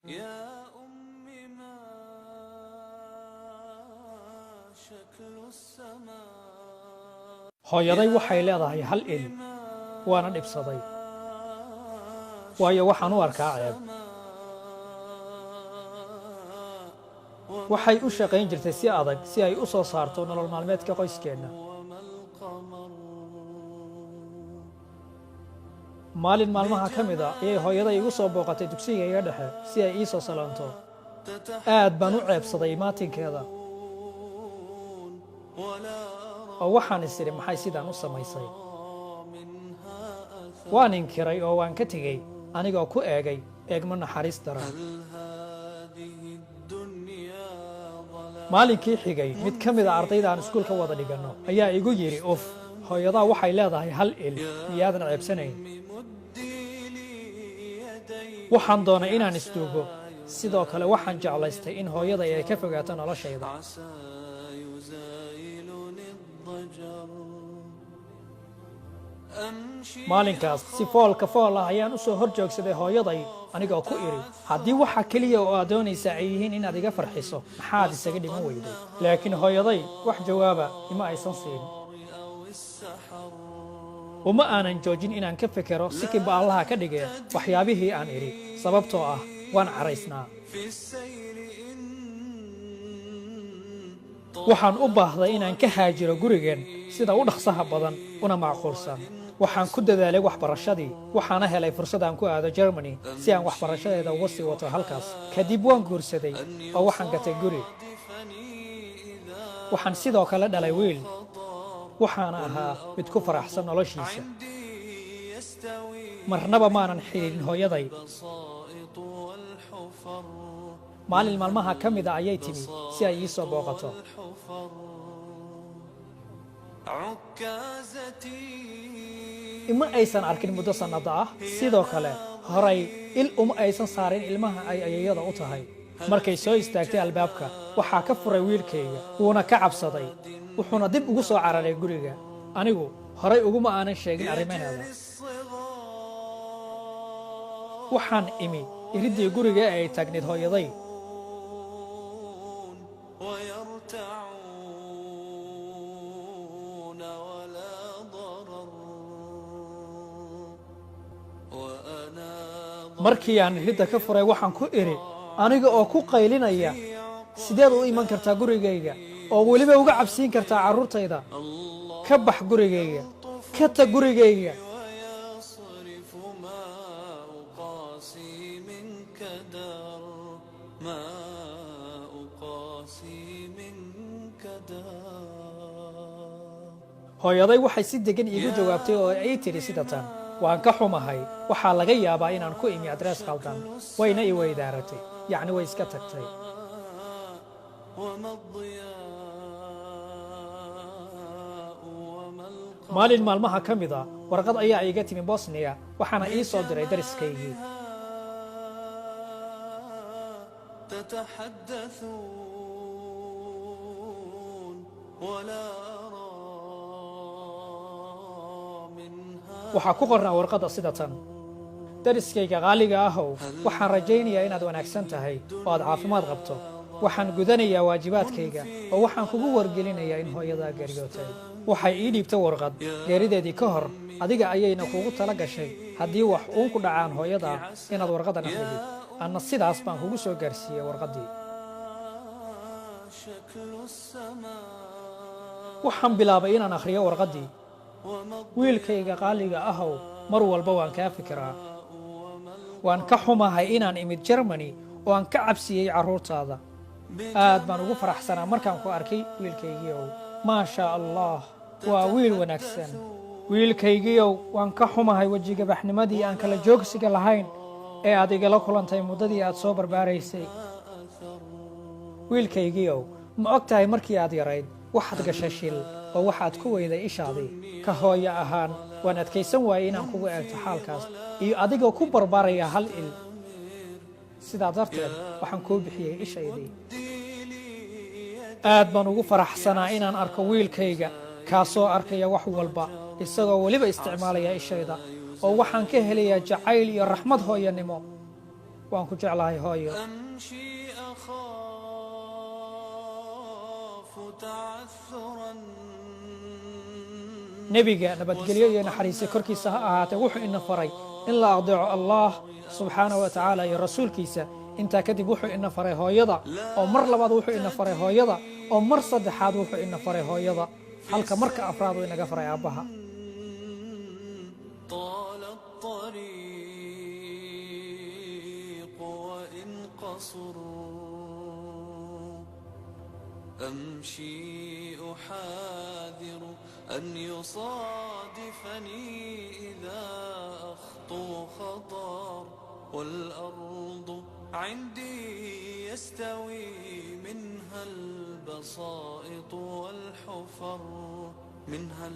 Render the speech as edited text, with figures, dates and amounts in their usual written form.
يا أمي، ما شكل السماء؟ Hooyaday waxay leedahay hal il, waana dhibsaday, waayo waxaan u arkaa ceeb. Waxay u shaqayn jirtay si adag si ay u soo saarto nolol maalmeedka qoyskeenna. وما القمر؟ Maalin maalmaha ka mid a ayay hooyaday igu soo booqatay dugsigayga dhexe si ay ii soo salaanto. Aad baan u ceebsaday imaatinkeeda ولا oo waxaan is idhi, "Maxay sidaan u samaysay?" منها أثر. Waan inkiray oo waan ka tegey anigoo ku eegay eegmo naxariis daran. هل هذه الدنيا ظلام؟ Maalinkii xigay, mid ka mid a ardayda aan iskuulka wada dhiganno ayaa igu yidhi, "Uf, hooyadaa waxay leedahay hal il, miyaadan ceebsanayn?" مدي لي يديك. Waxaan doonay inaan isduugo. Sidoo kale waxaan jeclaystay in hooyaday ay ka fogaato noloshayda. عسى يزايلني الضجر. أمشي Maalinkaas si foolka fool ah ayaan u soo hor joogsaday hooyaday, anigoo ku idhi, "Haddii waxa keliya oo aad doonaysaa ay yihiin inaad iga farxiso, maxaad isaga dhiman weyday?" Laakiin hooyaday wax jawaaba ima aysan siin. أو السحر. Uma aanan joojin inaan ka fekero sikiba Allaha ka dhigee waxyaabihii aan idhi, sababtoo ah waan caraysnaa. في السير إن Waxaan u baahday inaan ka haajiro gurigeen sida u dhaqsaha badan una macquulsan. Waxaan ku dadaalay waxbarashadii, waxaana helay fursad aan ku aado Germany si aan waxbarashadeeda uga sii wato halkaas. Kadib waan guursaday oo waxaan gatay guri. يصادفني إذا Waxaan sidoo kale dhalay wiil, waxaana ahaa mid ku faraxsan noloshiisa. عندي يستوي Marnaba maanan xidhiidhin hooyaday. البسائط والحفر. Maalin maalmaha ka mida ayay timi si ay ii soo booqato. الحفر، عكازتي. Ima aysan arkin muddo sannado ah. Sidoo kale horay il uma aysan saarin ilmaha ay ayayada u tahay. Markay soo istaagtay albaabka, waxaa ka furay wiilkayga, wuuna ka cabsaday, wuxuuna dib ugu soo cararay guriga. Anigu horay uguma aanan sheegin arrimaheeda. الصغار Waxaan imi iriddii guriga ee ay taagnayd hooyaday. ويرتعون ولا ضرر، وأنا Markii aan iridda ka furay, waxaan ku idhi aniga oo ku qaylinaya, "Sideed u iman kartaa gurigayga oo weliba uga cabsiin kartaa carruurtayda? Ka bax gurigayga, ka tag gurigayga." ويصرف ما أقاسي من كدر، ما أقاسي من كدر. Hooyaday waxay si degan iigu jawaabtay oo ay tidhi sida tan, "Waan ka xumahay, waxaa laga yaabaa inaan ku imi adrees khaldan." Wayna i weydaaratay, yacni way iska tagtay. وما الضياء وما القمر؟ Maalin maalmaha ka mid a, warqad ayaa iiga timi Bosniya, waxaana ii soo diray dariskaygii. تتحدثون ولا أرى منها. Waxaa ku qornaa warqadda sida tan: "Dariskayga qaaliga ahow, waxaan rajaynayaa inaad wanaagsan tahay oo aad caafimaad qabto. Waxaan gudanayaa waajibaadkayga oo waxaan kugu wargelinayaa in hooyadaa geeriyootay. Waxay ii dhiibtay warqad geerideedii ka hor, adiga ayayna kugu tala gashay haddii wax uun ku dhacaan hooyadaa inaad warqaddan akridid. Anna sidaas baan kugu soo gaarsiiyey warqaddii." شكل السماء؟ Waxaan bilaabay inaan akhriyo warqaddii. وما "Wiilkayga qaaliga ahow, mar walba waan kaa fikiraa. وما Waan ka xumahay inaan imid Germany oo aan ka cabsiyey carruurtaada. Aad baan ugu faraxsanaa markaan ku arkay, wiilkaygiiow. Maasha Allah, waa wiil wanaagsan. Wiilkaygiiow, waan ka xumahay wejigabaxnimadii aan kala joogsiga lahayn ee aad igala kulantay muddadii aad soo barbaaraysay. Wiilkaygiiow, ma og tahay markii aad yarayd waxaad gashay shil oo waxaad ku weyday ishaadii? Ka hooyo ahaan waan adkaysan waayey inaan kugu eegto xaalkaas iyo adigoo ku barbaaraya hal il. Sidaa darteed waxaan kuu bixiyey ishaydii. Aad baan ugu faraxsanaa inaan arko wiilkayga kaasoo arkaya wax walba isagoo weliba isticmaalaya ishayda, oo waxaan ka helayaa jacayl iyo raxmad hooyanimo. Waan ku jeclahay, hooyo. أمشي أخاف تعثرا. Nebiga, nabadgelyo iyo naxariisi korkiisa ha ahaatee, wuxuu ina faray in la adeeco Allah subxaanahu wa tacaala iyo rasuulkiisa. Intaa kadib wuxuu ina faray hooyada, oo mar labaad wuxuu ina faray hooyada, oo mar saddexaad wuxuu ina faray hooyada, halka marka afraad uu inaga faray aabbaha. طال الطريق وإن قصر، أمشي أحاذر أن يصادفني إذا أخطو خطر، والأرض عندي يستوي منها البسائط والحفر، منها.